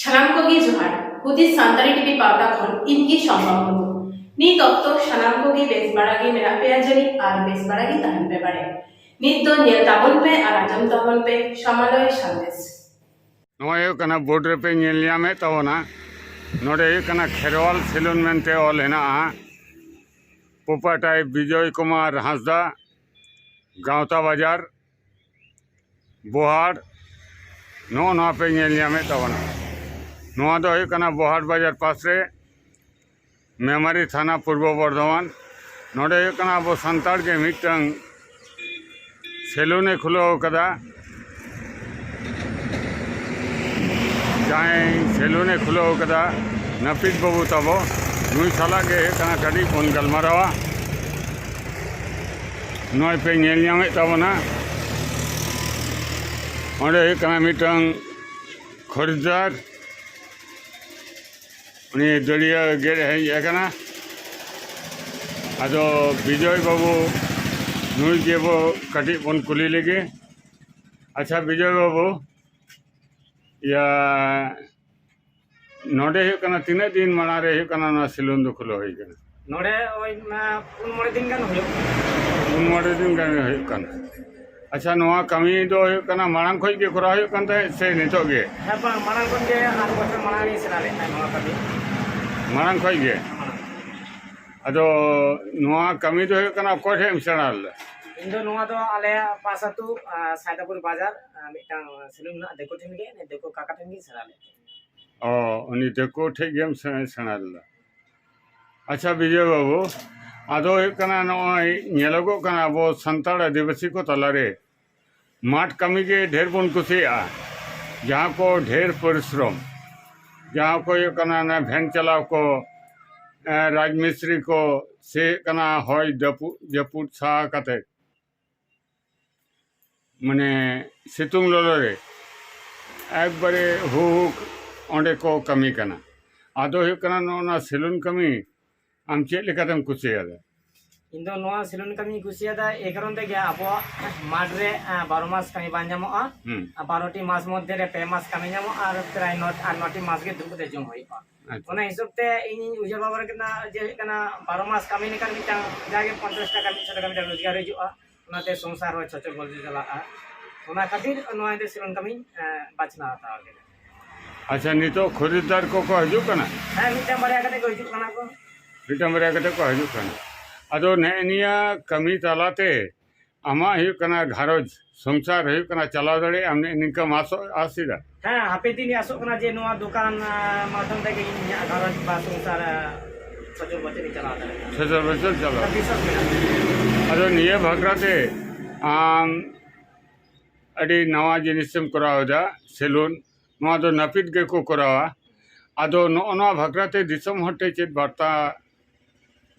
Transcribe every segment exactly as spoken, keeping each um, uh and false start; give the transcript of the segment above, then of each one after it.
ᱥᱟᱱᱟᱢ ᱠᱚᱜᱮ ᱡᱚᱦᱟᱨ᱾ ᱦᱩᱫᱤᱥ ᱥᱟᱱᱛᱟᱲᱤ ᱴᱤᱵᱷᱤ ᱯᱟᱣᱴᱟ ᱠᱷᱚᱱ ᱤᱧ ᱜᱮ ᱥᱚᱢᱵᱟ ᱢᱩᱨᱢᱩ᱾ ᱱᱤᱛ ᱚᱠᱛᱚ ᱥᱟᱱᱟᱢ ᱠᱚᱜᱮ ᱵᱮᱥ ᱵᱟᱲᱟ ᱜᱮ ᱢᱮᱱᱟᱜ ᱯᱮᱭᱟ ᱡᱟᱹᱱᱤᱡ ᱟᱨ ᱵᱮᱥ ᱵᱟᱲᱟ ᱜᱮ ᱛᱟᱦᱮᱱ ᱯᱮ ᱵᱟᱲᱮ᱾ ᱱᱤᱛ ᱫᱚ ᱧᱮᱞ ᱛᱟᱵᱚᱱ ᱯᱮ ᱟᱨ ᱟᱸᱡᱚᱢ ᱛᱟᱵᱚᱱ ᱯᱮ ᱥᱟᱢᱟᱞᱚᱭ ᱥᱟᱸᱫᱮᱥ᱾ ᱱᱚᱜᱼᱚᱭ ᱦᱩᱭᱩᱜ ᱠᱟᱱᱟ, ᱵᱳᱨᱰ ᱨᱮᱯᱮ ᱧᱮᱞ ᱧᱟᱢᱮᱫ ᱛᱟᱵᱚᱱᱟ, ᱱᱚᱰᱮ ᱦᱩᱭᱩᱜ ᱠᱟᱱᱟ ᱠᱷᱮᱨᱣᱟᱞ ᱥᱮᱞᱩᱱ ᱢᱮᱱᱛᱮ ᱚᱞ ᱦᱮᱱᱟᱜᱼᱟ᱾ ᱯᱳᱯᱟᱴᱟᱭ ᱵᱤᱡᱚᱭ ᱠᱩᱢᱟᱨ ᱦᱟᱸᱥᱫᱟ, ᱜᱟᱶᱛᱟ ᱵᱟᱡᱟᱨ, ᱵᱳᱦᱟᱲ, ᱱᱚᱜᱼᱚ ᱱᱚᱣᱟ ᱯᱮ ᱧᱮᱞ ᱧᱟᱢᱮᱫ ᱛᱟᱵᱚᱱᱟ᱾ ᱱᱚᱣᱟ ᱫᱚ ᱦᱩᱭᱩᱜ ᱠᱟᱱᱟ ᱵᱳᱦᱟᱲ ᱵᱟᱡᱟᱨ ᱯᱟᱥ ᱨᱮ, ᱢᱮᱢᱟᱨᱤ ᱛᱷᱟᱱᱟ, ᱯᱩᱨᱵᱚ ᱵᱚᱨᱫᱷᱚᱢᱟᱱ᱾ ᱱᱚᱰᱮ ᱦᱩᱭᱩᱜ ᱠᱟᱱᱟ ᱟᱵᱚ ᱥᱟᱱᱛᱟᱲ ᱜᱮ ᱢᱤᱫᱴᱟᱝ ᱥᱮᱞᱩᱱᱮ ᱠᱷᱩᱞᱟᱹᱣ ᱠᱟᱫᱟ᱾ ᱡᱟᱦᱟᱸᱭ ᱥᱮᱞᱩᱱᱮ ᱠᱷᱩᱞᱟᱹᱣ ᱠᱟᱫᱟ ᱱᱟᱹᱯᱤᱛ ᱵᱟᱹᱵᱩ ᱛᱟᱵᱚ, ᱱᱩᱭ ᱥᱟᱞᱟᱜ ᱜᱮ ᱦᱩᱭᱩᱜ ᱠᱟᱱᱟ ᱠᱟᱹᱴᱤᱡ ᱵᱚᱱ ᱜᱟᱞᱢᱟᱨᱟᱣᱟ᱾ ᱱᱚᱜᱼᱚᱭ ᱯᱮ ᱧᱮᱞ ᱧᱟᱢᱮᱫ ᱛᱟᱵᱚᱱᱟ, ᱚᱸᱰᱮ ᱦᱩᱭᱩᱜ ᱠᱟᱱᱟ ᱢᱤᱫᱴᱟᱝ ᱠᱷᱚᱨᱤᱫᱟᱨ, ᱩᱱᱤ ᱫᱟᱹᱲᱤᱭᱟᱹ ᱜᱮᱫ ᱦᱮᱡ ᱟᱠᱟᱱᱟ᱾ ᱟᱫᱚ ᱵᱤᱡᱚᱭ ᱵᱟᱹᱵᱩ ᱱᱩᱭ ᱜᱮᱵᱚ ᱠᱟᱹᱴᱤᱡ ᱵᱚᱱ ᱠᱩᱞᱤ ᱞᱮᱜᱮ᱾ ᱟᱪᱪᱷᱟ ᱵᱤᱡᱚᱭ ᱵᱟᱹᱵᱩ, ᱤᱭᱟᱹ, ᱱᱚᱰᱮ ᱦᱩᱭᱩᱜ ᱠᱟᱱᱟ, ᱛᱤᱱᱟᱹᱜ ᱫᱤᱱ ᱢᱟᱲᱟᱝ ᱨᱮ ᱦᱩᱭᱩᱜ ᱠᱟᱱᱟ ᱱᱚᱣᱟ ᱥᱮᱞᱩᱱ ᱫᱚ ᱠᱷᱩᱞᱟᱹᱣ ᱦᱩᱭ ᱠᱟᱱᱟ? ᱱᱚᱰᱮ ᱳᱭ, ᱟ, ᱯᱩᱱ ᱢᱚᱬᱮ ᱫᱤᱱ ᱜᱟᱱ ᱦᱩᱭᱩᱜ ᱠᱟᱱᱟ᱾ ᱯᱩᱱ ᱢᱚᱬᱮ ᱫᱤᱱ ᱜᱟᱱ ᱦᱩᱭᱩᱜ ᱠᱟᱱᱟ᱾ ᱟᱪᱪᱷᱟ, ᱱᱚᱣᱟ ᱠᱟᱹᱢᱤ ᱫᱚ ᱦᱩᱭᱩᱜ ᱠᱟᱱᱟ ᱢᱟᱲᱟᱝ ᱠᱷᱚᱡ ᱜᱮ ᱠᱚᱨᱟᱣ ᱦᱩᱭᱩᱜ ᱠᱟᱱ ᱛᱟᱦᱮᱸᱫ ᱥᱮ ᱱᱤᱛᱚᱜ ᱜᱮ? ᱦᱮᱸ, ᱵᱟᱝ, ᱢᱟᱲᱟᱝ ᱠᱷᱚᱱ ᱜᱮ, ᱟᱴ ᱵᱚᱪᱷᱚᱨ ᱢᱟᱲᱟᱝ ᱞᱤᱧ ᱥᱮᱬᱟ ᱞᱮᱫ ᱛᱟᱦᱮᱸᱫ ᱱᱚᱣᱟ ᱠᱟᱹᱢᱤ᱾ ᱢᱟᱲᱟᱝ ᱠᱷᱚᱡ ᱜᱮ? ᱢᱟᱲᱟᱝ᱾ ᱟᱫᱚ ᱱᱚᱣᱟ ᱠᱟᱹᱢᱤ ᱫᱚ ᱦᱩᱭᱩᱜ ᱠᱟᱱᱟ ᱚᱠᱚᱭ ᱴᱷᱮᱡ ᱮᱢ ᱥᱮᱬᱟ ᱞᱮᱫᱟ? ᱤᱧ ᱫᱚ ᱱᱚᱣᱟ ᱫᱚ ᱟᱞᱮᱭᱟᱜ ᱯᱟᱥ ᱟᱹᱛᱩ, ᱟ, ᱥᱟᱭᱫᱟᱯᱩᱨ ᱵᱟᱡᱟᱨ, ᱟ, ᱢᱤᱫᱴᱟᱝ ᱥᱮᱞᱩᱱ ᱢᱮᱱᱟᱜᱼᱟ, ᱫᱤᱠᱩ ᱴᱷᱮᱱ ᱜᱮ, ᱫᱤᱠᱩ ᱠᱟᱠᱟ ᱴᱷᱮᱱ ᱜᱤᱧ ᱥᱮᱬᱟ ᱞᱮᱫ ᱛᱟᱦᱮᱸᱫ᱾ ᱚ, ᱩᱱᱤ ᱫᱤᱠᱩ ᱴᱷᱮᱡ ᱜᱮᱢ ᱥᱮ-, ᱥᱮᱬᱟ ᱞᱮᱫᱟ᱾ ᱟᱪᱪᱷᱟ ᱵᱤᱡᱚᱭ ᱵᱟᱹᱵᱩ, ᱟᱫᱚ ᱦᱩᱭᱩᱜ ᱠᱟᱱᱟ, ᱱᱚᱜᱼᱚᱭ ᱧᱮᱞᱚᱜᱚᱜ ᱠᱟᱱᱟ ᱟᱵᱚ ᱥᱟᱱᱛᱟᱲ ᱟᱹᱫᱤᱵᱟᱹᱥᱤ ᱠᱚ ᱛᱟᱞᱟᱨᱮ ᱢᱟᱴᱷ ᱠᱟᱹᱢᱤ ᱜᱮ ᱰᱷᱮᱨ ᱵᱚᱱ ᱠᱩᱥᱤᱭᱟᱜᱼᱟ, ᱡᱟᱦᱟᱸ ᱠᱚ ᱰᱷᱮᱨ ᱯᱚᱨᱤᱥᱨᱚᱢ, ᱡᱟᱦᱟᱸ ᱠᱚ ᱦᱩᱭᱩᱜ ᱠᱟᱱᱟ ᱚᱱᱟ ᱵᱷᱮᱱ ᱪᱟᱞᱟᱣ ᱠᱚ, ᱮ, ᱨᱟᱡᱽ ᱢᱤᱥᱛᱨᱤ ᱠᱚ, ᱥᱮ ᱦᱩᱭᱩᱜ ᱠᱟᱱᱟ ᱦᱚᱭ ᱡᱟᱹᱯᱩᱫ, ᱡᱟᱹᱯᱩᱫ ᱥᱟᱦᱟ ᱠᱟᱛᱮ ᱢᱟᱱᱮ ᱥᱤᱛᱩᱝ ᱞᱚᱞᱚ ᱨᱮ ᱮᱠᱵᱟᱨᱮ ᱦᱩ ᱦᱩ ᱚᱸᱰᱮ ᱠᱚ ᱠᱟᱹᱢᱤ ᱠᱟᱱᱟ᱾ ᱟᱫᱚ ᱦᱩᱭᱩᱜ ᱠᱟᱱᱟ ᱱᱚᱜᱼᱚ ᱱᱚᱣᱟ ᱥᱮᱞᱩᱱ ᱠᱟᱹᱢᱤ ᱟᱢ ᱪᱮᱫ ᱞᱮᱠᱟᱛᱮᱢ ᱠᱩᱥᱤᱭᱟᱫᱟ? ᱤᱧ ᱫᱚ ᱱᱚᱣᱟ ᱥᱮᱞᱩᱱ ᱠᱟᱹᱢᱤᱧ ᱠᱩᱥᱤᱭᱟᱫᱟ ᱮᱭ ᱠᱟᱨᱚᱱ ᱛᱮᱜᱮ, ᱟᱵᱚᱣᱟᱜ ᱢᱟᱴᱷ ᱨᱮ, ᱟᱸ, ᱵᱟᱨᱚ ᱢᱟᱥ ᱠᱟᱹᱢᱤ ᱵᱟᱝ ᱧᱟᱢᱚᱜᱼᱟ᱾ ᱦᱩᱸ᱾ ᱟᱨ ᱵᱟᱨᱚ ᱴᱤ ᱢᱟᱥ ᱢᱚᱫᱽᱫᱷᱮ ᱨᱮ ᱯᱮ ᱢᱟᱥ ᱠᱟᱹᱢᱤ ᱧᱟᱢᱚᱜᱼᱟ ᱟᱨ ᱯᱨᱟᱭ ᱱᱚ, ᱟᱨ ᱱᱚ ᱴᱤ ᱢᱟᱥ ᱜᱮ ᱫᱩᱲᱩᱵ ᱠᱟᱛᱮ ᱡᱚᱢ ᱦᱩᱭᱩᱜᱼᱟ᱾ ᱟᱪᱪᱷᱟ᱾ ᱚᱱᱟ ᱦᱤᱥᱟᱹᱵ ᱛᱮ ᱤᱧᱤᱧ ᱩᱭᱦᱟᱹᱨ ᱵᱷᱟᱵᱽᱱᱟ ᱠᱮᱫᱟ ᱡᱮ ᱦᱩᱭᱩᱜ ᱠᱟᱱᱟ ᱵᱟᱨᱚ ᱢᱟᱥ ᱠᱟᱹᱢᱤ ᱞᱮᱠᱷᱟᱱ ᱢᱤᱫᱴᱟᱝ ᱡᱟᱜᱮ ᱯᱚᱧᱪᱟᱥ ᱴᱟᱠᱟ, ᱢᱤᱫᱥᱚ ᱴᱟᱠᱟ ᱢᱤᱫᱴᱟᱝ ᱨᱳᱡᱽᱜᱟᱨ ᱦᱤᱡᱩᱜᱼᱟ᱾ ᱚᱱᱟᱛᱮ ᱥᱚᱝᱥᱟᱨ ᱦᱚᱸ ᱪᱚᱪᱚᱞ ᱵᱚᱞᱛᱮ ᱪᱟᱞᱟᱜᱼᱟ᱾ ᱚᱱᱟ ᱠᱷᱟᱹᱛᱤᱨ ᱱᱚᱣᱟ ᱤᱧ ᱫᱚ ᱥᱮᱞᱩᱱ ᱠᱟᱹᱢᱤᱧ, ᱮᱸ, ᱵᱟᱪᱷᱱᱟᱣ ᱦᱟᱛᱟᱣ ᱠᱮᱫᱟ᱾ ᱟᱪᱪᱷᱟ, ᱱᱤᱛᱚᱜ ᱠᱷᱚᱨᱤᱫᱟᱨ ᱠᱚᱠᱚ ᱦᱤᱡᱩᱜ ᱠᱟᱱᱟ? ᱦᱮᱸ, ᱢᱤᱫᱴᱟᱝ ᱵᱟᱨᱭᱟ ᱠᱟᱛᱮ ᱠᱚ ᱦᱤᱡᱩᱜ ᱠᱟᱱᱟ ᱠᱚ᱾ ᱢᱤᱫᱴᱟᱝ ᱵᱟᱨᱭᱟ ᱠᱟᱛᱮ ᱠᱚ ᱦᱤᱡᱩᱜ ᱠᱟᱱᱟ᱾ ᱟᱫᱚ ᱱᱮᱜᱼᱮ ᱱᱤᱭᱟᱹ ᱠᱟᱹᱢᱤ ᱛᱟᱞᱟᱛᱮ ᱟᱢᱟᱜ ᱦᱩᱭᱩᱜ ᱠᱟᱱᱟ ᱜᱷᱟᱨᱚᱸᱡᱽ ᱥᱚᱝᱥᱟᱨ ᱦᱩᱭᱩᱜ ᱠᱟᱱᱟ ᱪᱟᱞᱟᱣ ᱫᱟᱲᱮᱭᱟᱜ ᱟᱢ, ᱱᱮᱜᱼᱮ ᱱᱤᱝᱠᱟᱹᱢ ᱟᱥᱚᱜ, ᱟᱥ ᱮᱫᱟ? ᱦᱮᱸ, ᱦᱟᱯᱮ ᱫᱤᱱ ᱟᱥᱚᱜ ᱠᱟᱱᱟ ᱡᱮ ᱱᱚᱣᱟ ᱫᱚᱠᱟᱱ, ᱟᱸ, ᱢᱟᱫᱽᱫᱷᱚᱢ ᱛᱮᱜᱮ ᱤᱧ ᱤᱧᱟᱹᱜ ᱜᱷᱟᱨᱚᱸᱡᱽ ᱵᱟ ᱥᱚᱝᱥᱟᱨ, ᱟᱸ, ᱥᱚᱪᱚᱨ ᱵᱚᱪᱚᱨ ᱤᱧ ᱪᱟᱞᱟᱣ ᱫᱟᱲᱮᱭᱟᱜᱼᱟ᱾ ᱥᱚᱪᱚᱨ ᱵᱚᱪᱚᱨ ᱪᱟᱞᱟᱣ᱾ ᱟᱨ ᱵᱤᱥᱣᱟᱥ ᱢᱮᱱᱟᱜᱼᱟ᱾ ᱟᱫᱚ ᱱᱤᱭᱟᱹ ᱵᱷᱟᱠᱨᱟ ᱛᱮ ᱟᱢ ᱟᱹᱰᱤ ᱱᱟᱣᱟ ᱡᱤᱱᱤᱥᱮᱢ ᱠᱚᱨᱟᱣ ᱮᱫᱟ, ᱥᱮᱞᱩᱱ, ᱱᱚᱣᱟ ᱫᱚ ᱱᱟᱹᱯᱤᱛ ᱜᱮᱠᱚ ᱠᱚᱨᱟᱣᱟ᱾ ᱟᱫᱚ ᱱᱚᱜᱼᱚ ᱱᱚᱣᱟ ᱵᱷᱟᱠᱨᱟ ᱛᱮ ᱫᱤᱥᱚᱢ ᱦᱚᱲ ᱴᱷᱮᱱ ᱪᱮᱫ ᱵᱟᱨᱛᱟ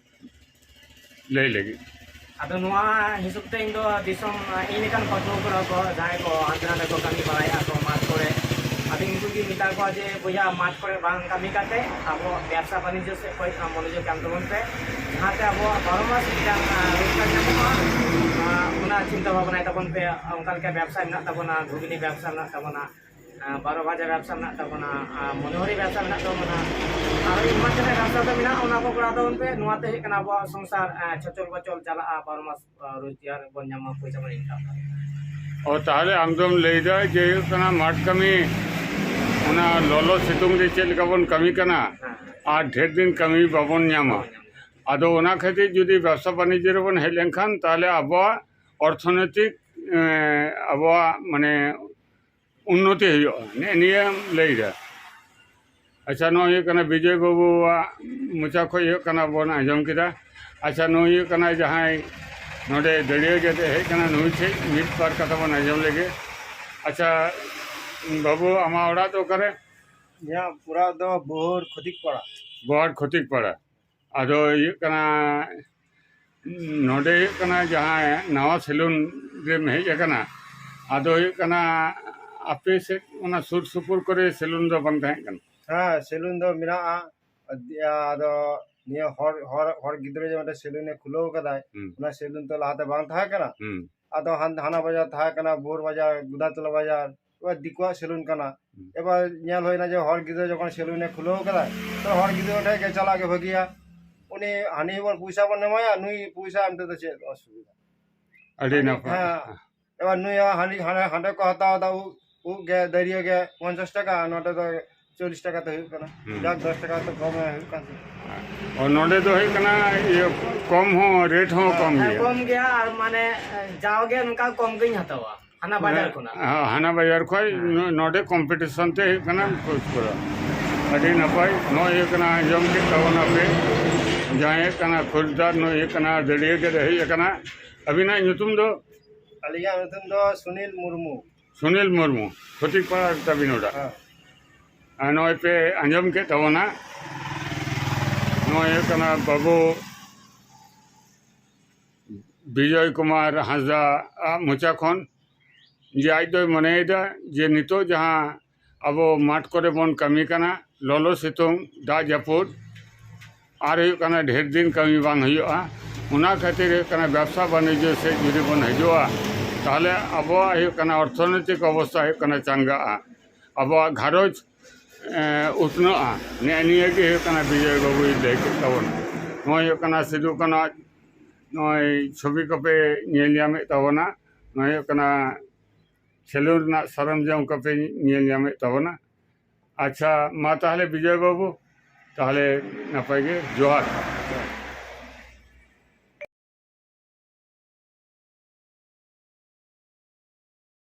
ᱞᱟᱹᱭ ᱞᱟᱹᱜᱤᱫ? ᱟᱫᱚ ᱱᱚᱣᱟ ᱦᱤᱥᱟᱹᱵ ᱛᱮ ᱤᱧ ᱫᱚ ᱫᱤᱥᱚᱢ, ᱤᱧ ᱞᱮᱠᱟᱱ ᱯᱟᱹᱴᱷᱩᱣᱟᱹ ᱠᱚᱲᱟ ᱠᱚ ᱡᱟᱦᱟᱸᱭ ᱠᱚ ᱦᱟᱱᱛᱮ ᱱᱟᱛᱮ ᱠᱚ ᱠᱟᱹᱢᱤ ᱵᱟᱲᱟᱭᱮᱫᱼᱟ ᱠᱚ ᱢᱟᱴᱷ ᱠᱚᱨᱮ, ᱟᱫᱚ ᱩᱱᱠᱩ ᱜᱮᱧ ᱢᱮᱛᱟ ᱠᱚᱣᱟ ᱡᱮ, "ᱵᱚᱭᱦᱟ, ᱢᱟᱴᱷ ᱠᱚᱨᱮ ᱵᱟᱝ ᱠᱟᱹᱢᱤ ᱠᱟᱛᱮ ᱟᱵᱚ ᱵᱮᱵᱽᱥᱟ ᱵᱟᱱᱤᱡᱽᱡᱚ ᱥᱮᱫ ᱠᱷᱚᱱ ᱢᱚᱱᱚᱡᱳᱜᱽ ᱮᱢ ᱛᱟᱵᱚᱱ ᱯᱮ, ᱡᱟᱦᱟᱸᱛᱮ ᱟᱵᱚᱣᱟᱜ ᱵᱟᱨᱚ ᱢᱟᱥ ᱢᱤᱫᱴᱟᱝ, ᱟᱸ, ᱨᱳᱡᱽᱜᱟᱨ ᱧᱟᱢᱚᱜᱼᱟ, ᱟᱸ, ᱚᱱᱟ ᱪᱤᱱᱛᱟᱹ ᱵᱷᱟᱵᱽᱱᱟᱭ ᱛᱟᱵᱚᱱ ᱯᱮ, ᱚᱱᱠᱟ ᱞᱮᱠᱟ ᱵᱮᱵᱽᱥᱟ ᱢᱮᱱᱟᱜ ᱛᱟᱵᱚᱱᱟ, ᱜᱷᱩᱜᱽᱱᱤ ᱵᱮᱵᱽᱥᱟ ᱢᱮᱱᱟᱜ ᱛᱟᱵᱚᱱᱟ, ᱟᱸ, ᱵᱟᱨᱚ ᱵᱷᱟᱡᱟ ᱵᱮᱵᱽᱥᱟ ᱢᱮᱱᱟᱜ ᱛᱟᱵᱚᱱᱟ, ᱟᱸ, ᱢᱚᱱᱳᱦᱟᱨᱤ ᱵᱮᱵᱽᱥᱟ ᱢᱮᱱᱟᱜ ᱛᱟᱵᱚᱱᱟ, ᱟᱨᱚ ᱮᱢᱟᱱ ᱛᱮᱱᱟᱜ ᱵᱮᱵᱽᱥᱟ ᱠᱚ ᱢᱮᱱᱟᱜᱼᱟ, ᱚᱱᱟ ᱠᱚ ᱠᱚᱨᱟᱣ ᱛᱟᱵᱚᱱ ᱯᱮ, ᱱᱚᱣᱟ ᱛᱮ ᱦᱩᱭᱩᱜ ᱠᱟᱱᱟ ᱟᱵᱚᱣᱟᱜ ᱥᱚᱝᱥᱟᱨ, ᱟᱸ, ᱪᱚᱪᱚᱞ ᱵᱚᱪᱚᱞ ᱪᱟᱞᱟᱜᱼᱟ, ᱵᱟᱨᱚ ᱢᱟᱥ, ᱟᱸ, ᱨᱳᱡᱽᱜᱟᱨ ᱵᱚᱱ ᱧᱟᱢᱟ, ᱯᱚᱭᱥᱟ ᱵᱚᱱ ᱤᱱᱠᱟᱢᱟ᱾" ᱚ, ᱛᱟᱦᱚᱞᱮ ᱟᱢ ᱫᱚᱢ ᱞᱟᱹᱭᱫᱟ ᱡᱮ ᱦᱩᱭᱩᱜ ᱠᱟᱱᱟ ᱢᱟᱴᱷ ᱠᱟᱹᱢᱤ, ᱚᱱᱟ ᱞᱚᱞᱚ ᱥᱤᱛᱩᱝ ᱨᱮ ᱪᱮᱫ ᱞᱮᱠᱟ ᱵᱚᱱ ᱠᱟᱹᱢᱤ ᱠᱟᱱᱟ, ᱦᱮᱸ᱾ ᱟᱨ ᱰᱷᱮᱨ ᱫᱤᱱ ᱠᱟᱹᱢᱤ ᱵᱟᱵᱚᱱ ᱧᱟᱢᱟ᱾ ᱵᱟᱵᱚᱱ ᱧᱟᱢᱟ᱾ ᱟᱫᱚ ᱚᱱᱟ ᱠᱷᱟᱹᱛᱤᱨ ᱡᱩᱫᱤ ᱵᱮᱵᱽᱥᱟ ᱵᱟᱱᱤᱡᱽᱡᱚ ᱨᱮᱵᱚᱱ ᱦᱮᱡ ᱞᱮᱱᱠᱷᱟᱱ, ᱛᱟᱦᱚᱞᱮ ᱟᱵᱚᱣᱟᱜ ᱚᱨᱛᱷᱚᱱᱳᱭᱛᱤᱠ, ᱮᱸ, ᱟᱵᱚᱣᱟᱜ ᱢᱟᱱᱮ ᱩᱱᱱᱚᱛᱤ ᱦᱩᱭᱩᱜᱼᱟ, ᱱᱮᱜᱼᱮ ᱱᱤᱭᱟᱹᱢ ᱞᱟᱹᱭᱫᱟ᱾ ᱟᱪᱪᱷᱟ, ᱱᱚᱜᱼᱚᱭ ᱦᱩᱭᱩᱜ ᱠᱟᱱᱟ ᱵᱤᱡᱚᱭ ᱵᱟᱹᱵᱩᱣᱟᱜ ᱢᱚᱪᱟ ᱠᱷᱚᱱ ᱦᱩᱭᱩᱜ ᱠᱟᱱᱟ ᱵᱚᱱ ᱟᱸᱡᱚᱢ ᱠᱮᱫᱟ᱾ ᱟᱪᱪᱷᱟ, ᱱᱩᱭ ᱦᱩᱭᱩᱜ ᱠᱟᱱᱟ ᱡᱟᱦᱟᱸᱭ ᱱᱚᱰᱮ ᱫᱟᱹᱲᱤᱭᱟᱹ ᱜᱮᱫ ᱦᱮᱡ ᱠᱟᱱᱟ, ᱱᱩᱭ ᱴᱷᱮᱱ ᱢᱤᱫ ᱵᱟᱨ ᱠᱟᱛᱷᱟ ᱵᱚᱱ ᱟᱸᱡᱚᱢ ᱞᱮᱜᱮ᱾ ᱟᱪᱪᱷᱟ ᱵᱟᱹᱵᱩ, ᱟᱢᱟᱜ ᱚᱲᱟᱜ ᱫᱚ ᱚᱠᱟᱨᱮ? ᱤᱧᱟᱹᱜ ᱚᱲᱟᱜ ᱫᱚ ᱵᱳᱦᱳᱨ ᱠᱷᱚᱛᱤᱠ ᱯᱟᱲᱟ᱾ ᱵᱳᱦᱳᱨ ᱠᱷᱚᱛᱤᱠ ᱯᱟᱲᱟ᱾ ᱟᱫᱚ ᱦᱩᱭᱩᱜ ᱠᱟᱱᱟ, ᱱᱚᱰᱮ ᱦᱩᱭᱩᱜ ᱠᱟᱱᱟ ᱡᱟᱦᱟᱸ ᱱᱟᱣᱟ ᱥᱮᱞᱩᱱ ᱨᱮᱢ ᱦᱮᱡ ᱟᱠᱟᱱᱟ, ᱟᱫᱚ ᱦᱩᱭᱩᱜ ᱠᱟᱱᱟ ᱟᱯᱮ ᱥᱮᱫ ᱚᱱᱟ ᱥᱩᱨ ᱥᱩᱯᱩᱨ ᱠᱚᱨᱮ ᱥᱮᱞᱩᱱ ᱫᱚ ᱵᱟᱝ ᱛᱟᱦᱮᱸ ᱠᱟᱱᱟ? ᱦᱮᱸ, ᱥᱮᱞᱩᱱ ᱫᱚ ᱢᱮᱱᱟᱜᱼᱟ, ᱟᱫᱚ ᱱᱤᱭᱟᱹ ᱦᱚᱲ ᱦᱚᱲ ᱦᱚᱲ ᱜᱤᱫᱽᱨᱟᱹ ᱡᱮ ᱢᱤᱫᱴᱮᱱ ᱥᱮᱞᱩᱱ ᱮ ᱠᱷᱩᱞᱟᱹᱣ ᱠᱟᱫᱟᱭ, ᱦᱩᱸ᱾ ᱚᱱᱟ ᱥᱮᱞᱩᱱ ᱛᱚ ᱞᱟᱦᱟᱛᱮ ᱵᱟᱝ ᱛᱟᱦᱮᱸ ᱠᱟᱱᱟ᱾ ᱦᱩᱸ᱾ ᱟᱫᱚ ᱦᱟᱱ- ᱦᱟᱱᱟ ᱵᱟᱡᱟᱨ ᱛᱟᱦᱮᱸ ᱠᱟᱱᱟ, ᱵᱳᱨ ᱵᱟᱡᱟᱨ, ᱜᱩᱫᱟᱪᱚᱞᱟ ᱵᱟᱡᱟᱨ, ᱚᱱᱟ ᱫᱤᱠᱩᱣᱟᱜ ᱥᱮᱞᱩᱱ ᱠᱟᱱᱟ᱾ ᱦᱩᱸ᱾ ᱮᱵᱟᱨ ᱧᱮᱞ ᱦᱩᱭᱱᱟ ᱡᱮ ᱦᱚᱲ ᱜᱤᱫᱽᱨᱟᱹ ᱡᱚᱠᱷᱚᱱ ᱥᱮᱞᱩᱱ ᱮ ᱠᱷᱩᱞᱟᱹᱣ ᱠᱟᱫᱟᱭ, ᱛᱚ ᱦᱚᱲ ᱜᱤᱫᱽᱨᱟᱹ ᱴᱷᱮᱱ ᱜᱮ ᱪᱟᱞᱟᱜ ᱜᱮ ᱵᱷᱟᱹᱜᱤᱭᱟ᱾ ᱩᱱᱤ ᱦᱟᱹᱱᱤ ᱦᱚᱲ ᱯᱚᱭᱥᱟ ᱵᱚᱱ ᱮᱢᱟᱭᱟ, ᱱᱩᱭ ᱯᱚᱭᱥᱟ ᱮᱢ ᱛᱮᱫᱚ ᱪᱮᱫ ᱚᱥᱩᱵᱤᱫᱷᱟ? ᱟᱹᱰᱤ ᱱᱟᱯᱟᱭ᱾ ᱦᱮᱸ᱾ ᱮᱵᱟᱨ ᱱᱩᱭ ᱦᱚᱸ ᱦᱟᱹᱱᱤ ᱦᱟᱸᱰᱮ ᱦᱟᱸᱰᱮ ᱠᱚ ᱦᱟᱛᱟᱣ ᱮᱫᱟ, ᱩᱵ ᱩᱵ ᱜᱮ ᱫᱟᱹᱨᱭᱟᱹ ᱜᱮ ᱯᱚᱧᱪᱟᱥ ᱴᱟᱠᱟ, ᱟᱨ ᱱᱚᱰᱮ ᱫᱚ ᱪᱚᱞᱞᱤᱥ ᱴᱟᱠᱟ ᱛᱮ ᱦᱩᱭᱩᱜ ᱠᱟᱱᱟ᱾ ᱦᱩᱸ᱾ ᱡᱟᱠ, ᱫᱚᱥ ᱴᱟᱠᱟ ᱛᱚ ᱠᱚᱢ ᱦᱩᱭᱩᱜ ᱠᱟᱱ ᱛᱤᱧᱟ᱾ ᱚ, ᱱᱚᱰᱮ ᱫᱚ ᱦᱩᱭᱩᱜ ᱠᱟᱱᱟ, ᱤᱭᱟᱹ, ᱠᱚᱢ ᱦᱚᱸ, ᱨᱮᱴ ᱦᱚᱸ ᱠᱚᱢ ᱦᱮᱸ, ᱜᱮᱭᱟ᱾ ᱠᱚᱢ ᱜᱮᱭᱟ, ᱟᱨ ᱢᱟᱱᱮ ᱡᱟᱣᱜᱮ ᱱᱚᱝᱠᱟ ᱠᱚᱢ ᱜᱤᱧ ᱦᱟᱛᱟᱣᱟ ᱦᱟᱱᱟ ᱵᱟᱡᱟᱨ ᱠᱷᱚᱱᱟᱜ᱾ ᱦᱮᱸ, ᱦᱟᱱᱟ ᱵᱟᱡᱟᱨ ᱠᱷᱚᱱ᱾ ᱦᱮᱸ᱾ ᱱᱚ-, ᱱᱚᱰᱮ ᱠᱚᱢᱯᱤᱴᱤᱥᱚᱱ ᱛᱮ ᱦᱩᱭᱩᱜ ᱠᱟᱱᱟ ᱠᱷᱚᱡᱽ ᱠᱚᱨᱟ᱾ ᱟᱹᱰᱤ ᱱᱟᱯᱟᱭ᱾ ᱱᱚᱜᱼᱚᱭ ᱦᱩᱭᱩᱜ ᱠᱟᱱᱟ, ᱟᱸᱡᱚᱢ ᱠᱮᱫ ᱛᱟᱵᱚᱱᱟᱯᱮ, ᱡᱟᱦᱟᱸᱭ ᱦᱩᱭᱩᱜ ᱠᱟᱱᱟ ᱠᱷᱩᱨᱫᱟᱨ, ᱱᱩᱭ ᱦᱩᱭᱩᱜ ᱠᱟᱱᱟ ᱫᱟᱹᱲᱤᱭᱟᱹ ᱜᱮ ᱦᱮᱡ ᱟᱠᱟᱱᱟ᱾ ᱟᱹᱵᱤᱱᱟᱜ ᱧᱩᱛᱩᱢ ᱫᱚ? ᱟᱹᱞᱤᱧᱟᱜ ᱧᱩᱛᱩᱢ ᱫᱚ ᱥᱩᱱᱤᱞ ᱢᱩᱨᱢᱩ᱾ ᱥᱩᱱᱤᱞ ᱢᱩᱨᱢᱩ, ᱠᱷᱚᱛᱤᱠᱯᱟᱲᱟ ᱛᱟᱹᱵᱤᱱ ᱚᱲᱟᱜ᱾ ᱦᱮᱸ᱾ ᱟᱨ ᱱᱚᱜᱼᱚᱭ ᱯᱮ ᱟᱸᱡᱚᱢ ᱠᱮᱫ ᱛᱟᱵᱚᱱᱟ, ᱱᱚᱜᱼᱚᱭ ᱦᱩᱭᱩᱜ ᱠᱟᱱᱟ ᱵᱟᱹᱵᱩ ᱵᱤᱡᱚᱭ ᱠᱩᱢᱟᱨ ᱦᱟᱸᱥᱫᱟ ᱟᱜ ᱢᱚᱪᱟ ᱠᱷᱚᱱ, ᱡᱮ ᱟᱡ ᱫᱚᱭ ᱢᱚᱱᱮᱭᱮᱫᱟ ᱡᱮ ᱱᱤᱛᱚᱜ ᱡᱟᱦᱟᱸ ᱟᱵᱚ ᱢᱟᱴᱷ ᱠᱚᱨᱮ ᱵᱚᱱ ᱠᱟᱹᱢᱤ ᱠᱟᱱᱟ, ᱞᱚᱞᱚ ᱥᱤᱛᱩᱝ, ᱫᱟᱜ ᱡᱟᱹᱯᱩᱫ, ᱟᱨ ᱦᱩᱭᱩᱜ ᱠᱟᱱᱟ ᱰᱷᱮᱨ ᱫᱤᱱ ᱠᱟᱹᱢᱤ ᱵᱟᱝ ᱦᱩᱭᱩᱜᱼᱟ᱾ ᱚᱱᱟ ᱠᱷᱟᱹᱛᱤᱨ ᱦᱩᱭᱩᱜ ᱠᱟᱱᱟ ᱵᱮᱵᱽᱥᱟ ᱵᱟᱱᱤᱡᱽᱡᱚ ᱥᱮᱫ ᱡᱩᱫᱤ ᱵᱚᱱ ᱦᱤᱡᱩᱜᱼᱟ, ᱛᱟᱦᱚᱞᱮ ᱟᱵᱚᱣᱟᱜ ᱦᱩᱭᱩᱜ ᱠᱟᱱᱟ ᱚᱨᱛᱷᱚᱱᱳᱭᱛᱤᱠ ᱚᱵᱚᱥᱛᱷᱟ ᱦᱩᱭᱩᱜ ᱠᱟᱱᱟ ᱪᱟᱸᱜᱟᱜᱼᱟ, ᱟᱵᱚᱣᱟᱜ ᱜᱷᱟᱨᱚᱸᱡᱽ, ᱮ, ᱩᱛᱱᱟᱹᱜᱼᱟ᱾ ᱱᱮᱜᱼᱮ ᱱᱤᱭᱟᱹ ᱜᱮ ᱦᱩᱭᱩᱜ ᱠᱟᱱᱟ ᱵᱤᱡᱚᱭ ᱵᱟᱹᱵᱩᱭ ᱞᱟᱹᱭ ᱠᱮᱫ ᱛᱟᱵᱚᱱᱟ᱾ ᱱᱚᱜᱼᱚᱭ ᱦᱩᱭᱩᱜ ᱠᱟᱱᱟ ᱥᱤᱫᱩ ᱠᱟᱹᱱᱩᱣᱟᱜ ᱱᱚᱜᱼᱚᱭ ᱪᱷᱚᱵᱤ ᱠᱚᱯᱮ ᱧᱮᱞ ᱧᱟᱢᱮᱫ ᱛᱟᱵᱚᱱᱟ, ᱱᱚᱜᱼᱚᱭ ᱦᱩᱭᱩᱜ ᱠᱟᱱᱟ ᱠᱷᱮᱞᱳᱰ ᱨᱮᱱᱟᱜ ᱥᱚᱨᱚᱧᱡᱟᱢ ᱠᱚᱯᱮ ᱧᱮᱞ ᱧᱟᱢᱮᱫ ᱛᱟᱵᱚᱱᱟ᱾ ᱟᱪᱪᱷᱟ, ᱢᱟ ᱛᱟᱦᱚᱞᱮ ᱵᱤᱡᱚᱭ ᱵᱟᱹᱵᱩ, ᱛᱟᱦᱚᱞᱮ ᱱᱟᱯᱟᱭ ᱜᱮ, ᱡᱚᱦᱟᱨ᱾